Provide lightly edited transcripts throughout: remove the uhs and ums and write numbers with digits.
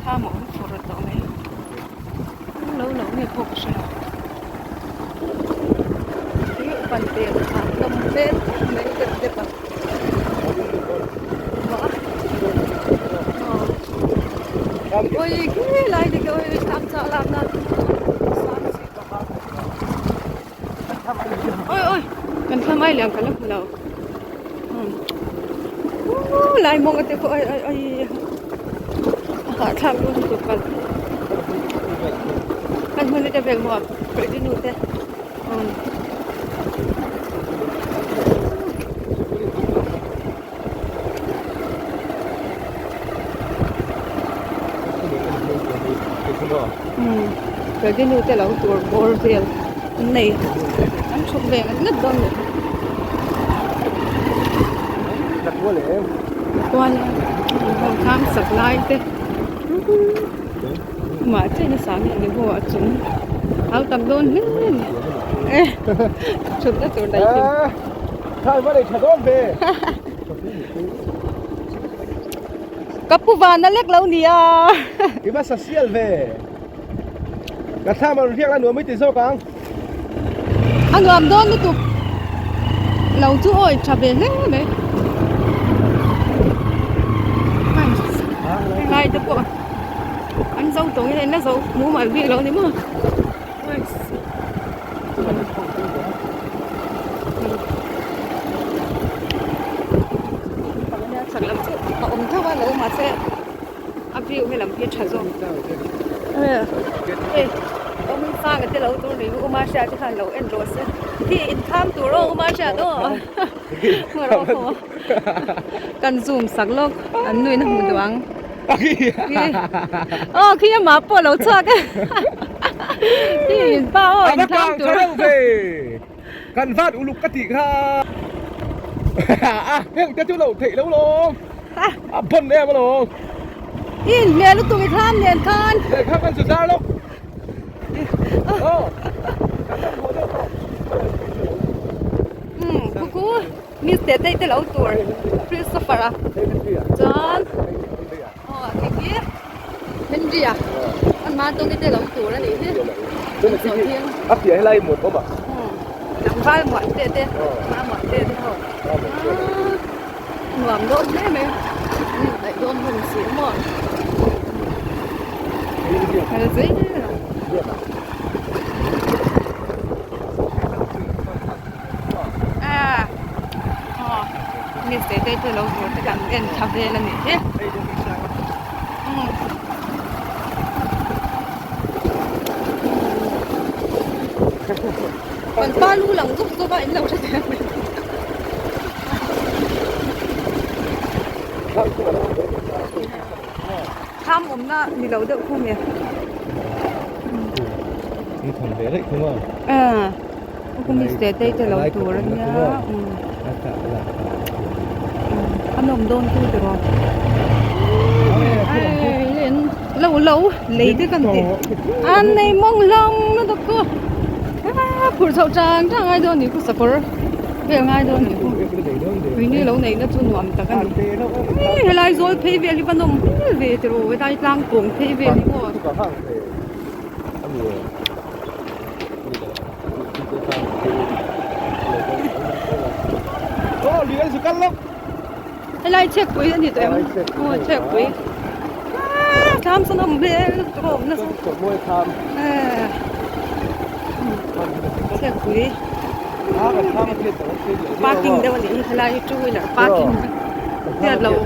Thlam a awm fur tawh mai. Lo lo nge pawh ka hre lo. Ih pan tel a hlawm hmel khawp mai dep dep a. Oi khi lai te khi oi thlam chah lakna Oi oi kan thlam ai lian ka la hmu lo. Lai mawng te pawh oi oi oi a hahthlak dawn lutuk kal. Kan hmun te vel maw Freddy nu te. Freddy nu te lo tur bawr vel an nei an thup ve ngat ngat dawn nih kual e thlam sak lai te mah chen a sang hi a ni maw a chung au tam dawn hle a ni e thutna tur daih hi. Ka pu van a lek lo nia. I va sa sial ve. Ka thlam a rawn hriak la nuam i ti zawk ang. A nuam dawn lutuk lo chu awi tha ve hle mai. Helai te pawh an zo tawng in an la zo mumal bik lo ni maw. Chak lam chu a awm tho a lo mahse a view he lam hi a tha zawk hei awm sang te lo tur ni u mahria te khan lo en rawh se khi inkham tur aw u mahria aw kan zoom sak lawk an nuin a hmu duh ang. Aw khi amah pawh lo chhuak e khi in pa aw in thlam tur kan van uluk ka tih kha a heng te chu lo theih lo lawm a bon em alawm in hmel lutuk i thlam nen khan leh kha kan chu zar lawk aw um kuku Miss Tetei te lo tur Christopher a chuan aw a khi khi Henry a an mahni tawng te lo tur a nih hi an sawi thing a piah helai muan awm a tlangval muan te te hma muan te te ho nuam dawn hle mai an indaih dawn hlawm si a maw kal zel a. Miss te te lo tur te kan en thla vel a nih hi kan pa lu lang zuk zuk a in lo hre thei ang em thlam awmna ni lo deuh khu nge Homestay te lo tur a nia a nawm dawn chu tiraw lo lo lei te kan ti an nei mawng hlawm lutuk chu phurh chhoh chang chang ngai dawn a ni khu sakawr vel ngai dawn a ni khu tuini lo neihna chu nuam tak a ni helai zawl phei vel hi va nawm hmel ve tiraw helai tlang kawng phei vel hi maw. Helai chhiatpui a ni tawh em? Aw chhiatpui aaa thlam sawn a awm hmel lutuk a awm nasa chhiatpui parking deuh a nih hi helai hi two wheeler parking hriat loh.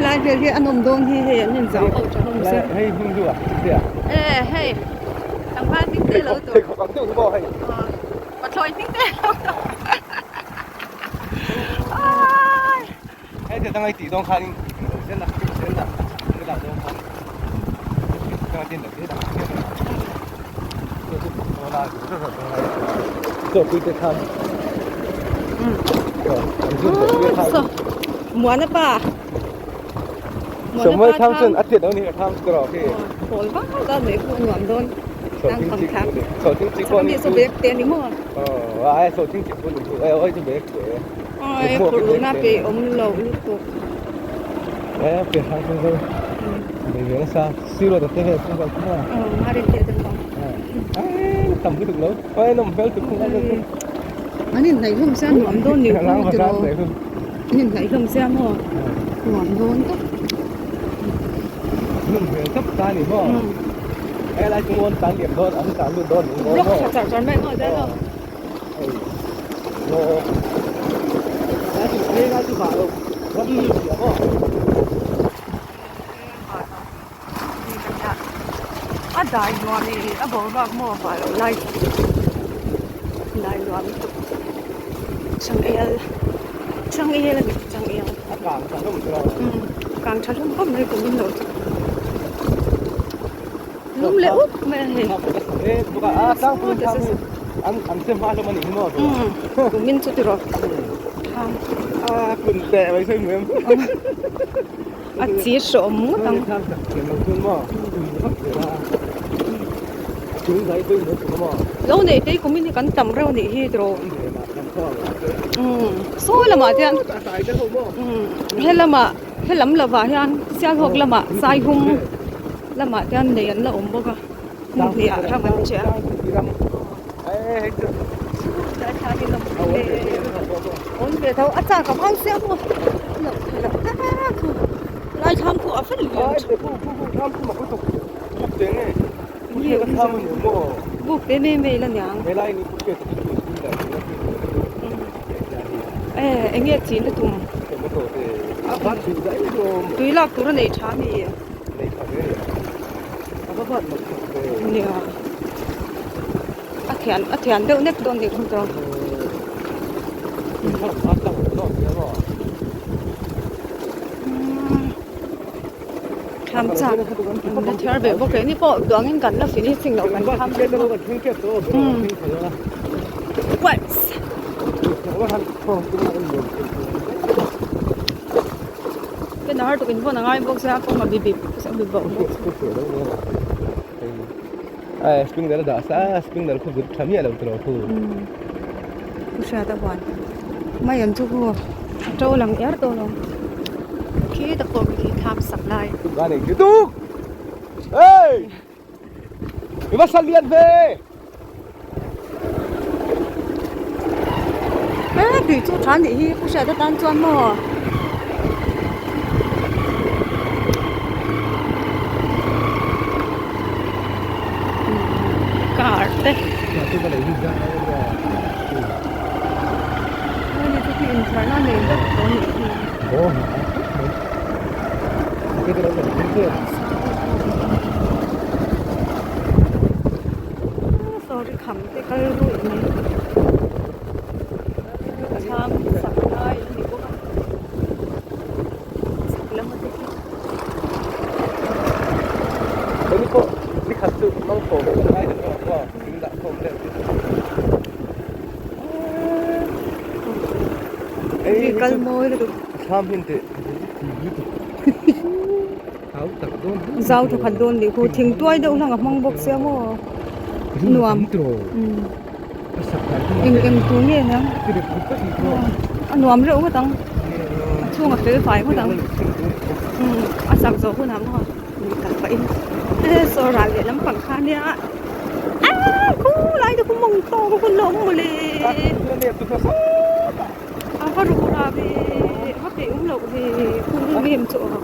Lai vel hi a nawm dawn hi hei an inzau ho tha hlawm sia. Hei hmun chu a sia. E hei tlangval hming te lo tur. Pheikhawk ang deuh hi maw hei. Pathlawi hming te lo tur. Hei te dang ai tih dawn khan in zen a zen a ka dah dawn khan. Ka tin da te da. Chaw pui te khan. Muana pa. Samuel Thompson a tiat lo ni a tham chu rawh khi. Pawl vak vak a nei pawh nuam dawn. Tang thang thang. Sawhthing chi pawh ni chu. Bek te ni maw? Aw ai sawhthing chi pawh ni chu. Ai oi chu bek te. Oi phurh luhna peih awm loh lutuk. E pe hrang hrang zo. Bei ve nasa siro te te vel kung kal kuma. Aw marin te te bang. Ai tam lutuk lo. Oi nom fel tuk kung kal. An in hnaih hlawm sia nuam dawn ni kung tiro. An in hnaih hlawm sia maw nuam dawn tawp. Num hmel tawp ta ni maw. He lai chu ngawn tan liam dawn an tan lut dawn ni maw. Block tha char char mai maw zai lo. A dai nuam i a boruak maw vah loh lai dai nuam lutuk changel changel a ni changel umm kang tha hlawm khawp mai kum in lo chu lum leh up mai a hei umm kum in chu tiraw a chi hrawm ngawt ang. Lo nei te hi kum in hi kan tam reuh anih hi tiraw umm sawi lamah te hian umm helamah helam lovah hian Sialhawk lamah Saihum lamah te hian nei an la awm bawk a hmun hnih ah ram an che a. Awm ve tho a chak a vang sia maw loh theih loh tak chu lai thlam khu a fel lian tha buk te mai mai la niang e eng nge chin a tum tui lak tur a nei tha mi nia a thian a thian deuh nek dawn nih kha chuan. Thlam chak an la thiar ve bawk e ni pawh duangin kan la finishing loh kan tham umm whats pen a har tuk in vawn a ngai bawk sia kawng a bi bip a bi bauh bawk. Ai spring dal a dah sa a spring dal khu vut tha miah lo tiraw khu. Umm pu hriat a huan mai an chu khu a to lang er tawh lo khi tak pawh khi thlam sak lai. Tuk a nei chu tuk hey i va sal lian ve. He tui chu tha nih hi pu hriat atan chuan maw. Car te Sorry kham te kal ruih mai chhang sak lai a ni bawk a chhak lama te khi kal mawi lutuk zau tha khat dawn nih khu thingtuai deuh hlang a hmang bawk sia maw nuam eng eng tur nge nia a nuam reuh ngawt ang a chhung a fel fai ngawt ang a sak zawh hunah maw mi kal pah in he saw ral leh lampang kha nia ah khulai te khu mawng tawk a hun lo awm mawle a va ruh rah ve a va peih awm loh ve khu em chu aw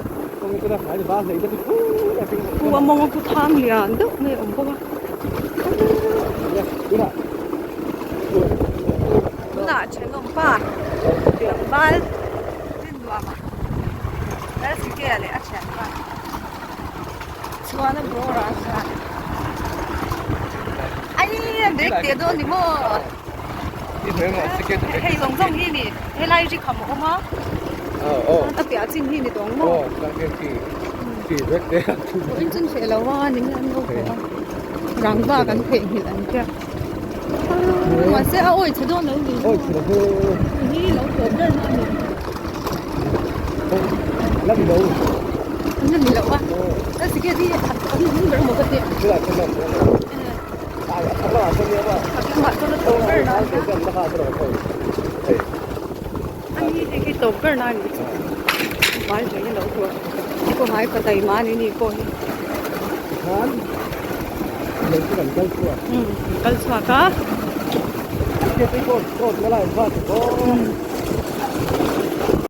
khu a mawng a khu thang lian deuh mai a awm bawk a tunah thenawm pa tlangval rinnuama lsike leh a thianpa chuan a bawr ah chuan ai a bag teh dawn ni maw hei zawng zawng hi ni helai ri kham a awm a a piah chin hi ni tawng maw in chun feh lo a ni mai an lo pawh a rangva kan theihnghilh an tia mahse a awi chhe dawn lo ni hi lo tawp ber na a ni la ni lo a a sikret hi a hnu ber maw ka tia. Ani hei hi tawp ber na a nih chu. Vai mai a lo tur. Khaw hai pa dai ma ni ni pawh hi. Tikhan lei chu kan kal chhuak. Umm kan kal chhuak a. Hei pawh road la lai va chu aw.